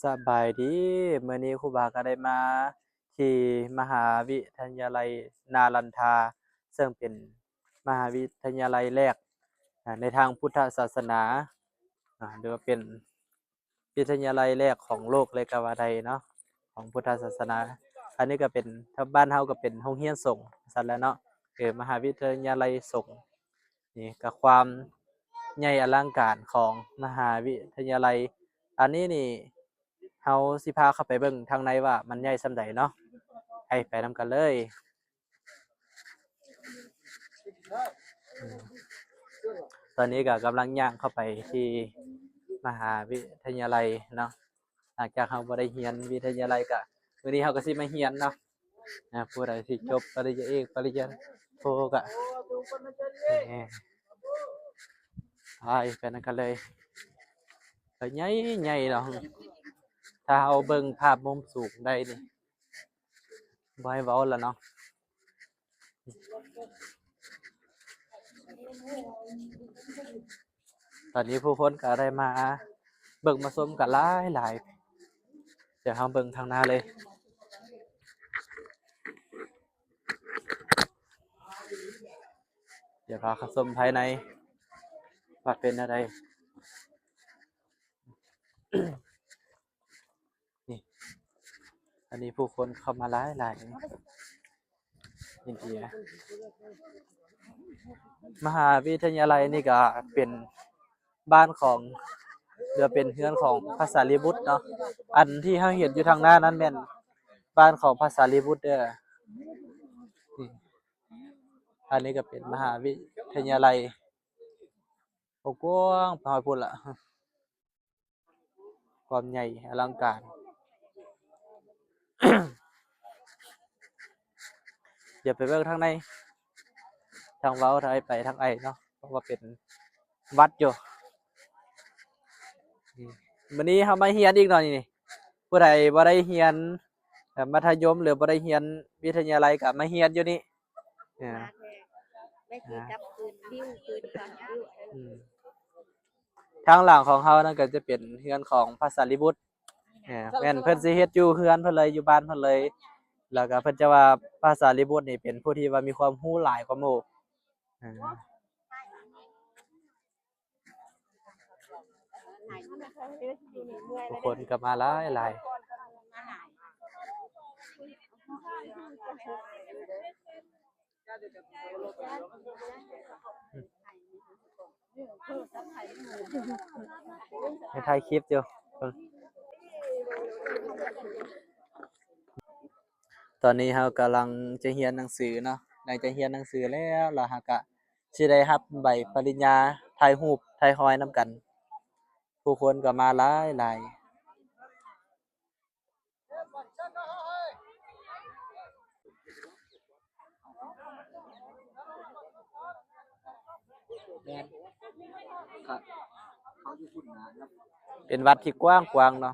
ສະບາຍດີ, ມື້ນີ້ຄູບາກໍໄດ້ມາທີ່ມະຫາວິທະຍາໄລນາລັນທາ ເຊິ່ງເປັນມະຫາວິທະຍາໄລແລກ ອາ ໃນທາງພຸດທະສາສະໜາ ອາ ຫຼືວ່າເປັນວິທະຍາໄລແລກຂອງໂລກເລີຍກໍວ່າໄດ້ເນາະ ຂອງພຸດທະສາສະໜາ. ອັນນີ້ກໍເປັນ ທາງບ້ານເຮົາກໍເປັນໂຮງຮຽນສົງຊັ້ນແຫຼະເນາະ ເອີ ມະຫາວິທະຍາໄລສົງ. ນີ້ກໍຄວາມໃຫຍ່ອະລັງການຂອງມະຫາວິທະຍາໄລ. ອັນນີ້ນີ້ເຮົາຊິພາເຂົ້າໄປເບິ່ງທາງໃນວ່າມັນໃຫຍ່ສ່ຳໃດເນາະ. ໄປ ໄປນຳກັນເລີຍ. ຕອນນີ້ກໍກຳລັງຍ່າງເຂົ້າໄປທີ່ມະຫາວິທະຍາໄລເນາະ. ຫຼັງຈາກເຮົາບໍ່ໄດ້ຮຽນວິທະຍາໄລ ກະມື້ນີ້ເຮົາກໍຊິມາຮຽນເນາະ. ອາ ຜູ້ໃດທີ່ຈົບປະລິນຍາເອກ ປະລິນຍາໂທກະ ໄປ ໄປນຳກັນເລີຍ. ກໍໃຫຍ່ ໃຫຍ່ເນາະ ຖ້າເຮົາເບິ່ງພາບມຸມສູງໄດ້ນີ້ ບໍ່ໃຫ້ເວົ້າລະເນາະ. ຕອນນີ້ຜູ້ຄົນກໍໄດ້ມາເບິ່ງມາຊົມກັນຫຼາຍໆ. ດຽວເຮົາເບິ່ງທາງໜ້າເລີຍ. ດຽວພາເຂົ້າຊົມພາຍໃນວ່າເປັນແນວໃດ. ນີ້ ອັນນີ້ຜູ້ຄົນເຂົ້າມາຫຼາຍໆ ຍິນດີນະ. ມະຫາວິທະຍາໄລນີ້ກໍເປັນບ້ານຂອງ ຫຼືເປັນເຮືອນຂອງພະສາລີບຸດເນາະ. ອັນທີ່ເຮົາເຫັນຢູ່ທາງໜ້ານັ້ນແມ່ນບ້ານຂອງພະສາລີບຸດເດີ. ນີ້ ອັນນີ້ກໍເປັນມະຫາວິທະຍາໄລ. ໂອ້ ກວ້າງໄປຮອດພຸ້ນລະ ຄວາມໃຫຍ່ອະລັງການ. ດຽວໄປເບິ່ງທາງໃນ ທາງເວົ້າທາງໄອໄປທາງໄອເນາະ ເພາະວ່າເປັນວັດຢູ່. ມື້ນີ້ເຮົາມາຮຽນອີກເນາະນີ້. ຜູ້ໃດບໍ່ໄດ້ຮຽນ ເອີ ມັດທະຍົມ ຫຼືບໍ່ໄດ້ຮຽນວິທະຍາໄລ ກໍມາຮຽນຢູ່ນີ້. ເອີ ມາແທ້ ໄດ້ຄືກັບຄືນ ບິວຄືນກ່ອນ ບິວ ອືມ ທາງຫຼັງຂອງເຮົານັ້ນກໍຈະເປັນເຮືອນຂອງພະສາລີບຸດ. ເອີ ແມ່ນ ເພິ່ນຊິເຮັດຢູ່ເຮືອນເພິ່ນເລີຍ ຢູ່ບ້ານເພິ່ນເລີຍ. ແລ້ວກໍເພິ່ນຈະວ່າພະສາລີບຸດນີ້ເປັນຜູ້ທີ່ວ່າມີຄວາມຮູ້ຫຼາຍກວ່າໝູ່. ເອີ ຜູ້ຄົນກໍມາຫຼາຍໆ. ໃຫ້ຖ່າຍຄລິບຢູ່. ຕອນນີ້ເຮົາກຳລັງຈະຮຽນໜັງສືເນາະ. ຫຼັງຈາກຮຽນໜັງສືແລ້ວ ແລ້ວເຮົາກະຊິໄດ້ຮັບໃບປະລິນຍາ ຖ່າຍຮູບ ຖ່າຍຮອຍນຳກັນ. ຜູ້ຄົນກໍມາຫຼາຍໆ. ແມ່ນ ເປັນວັດທີ່ກວ້າງຂວາງເນາະ.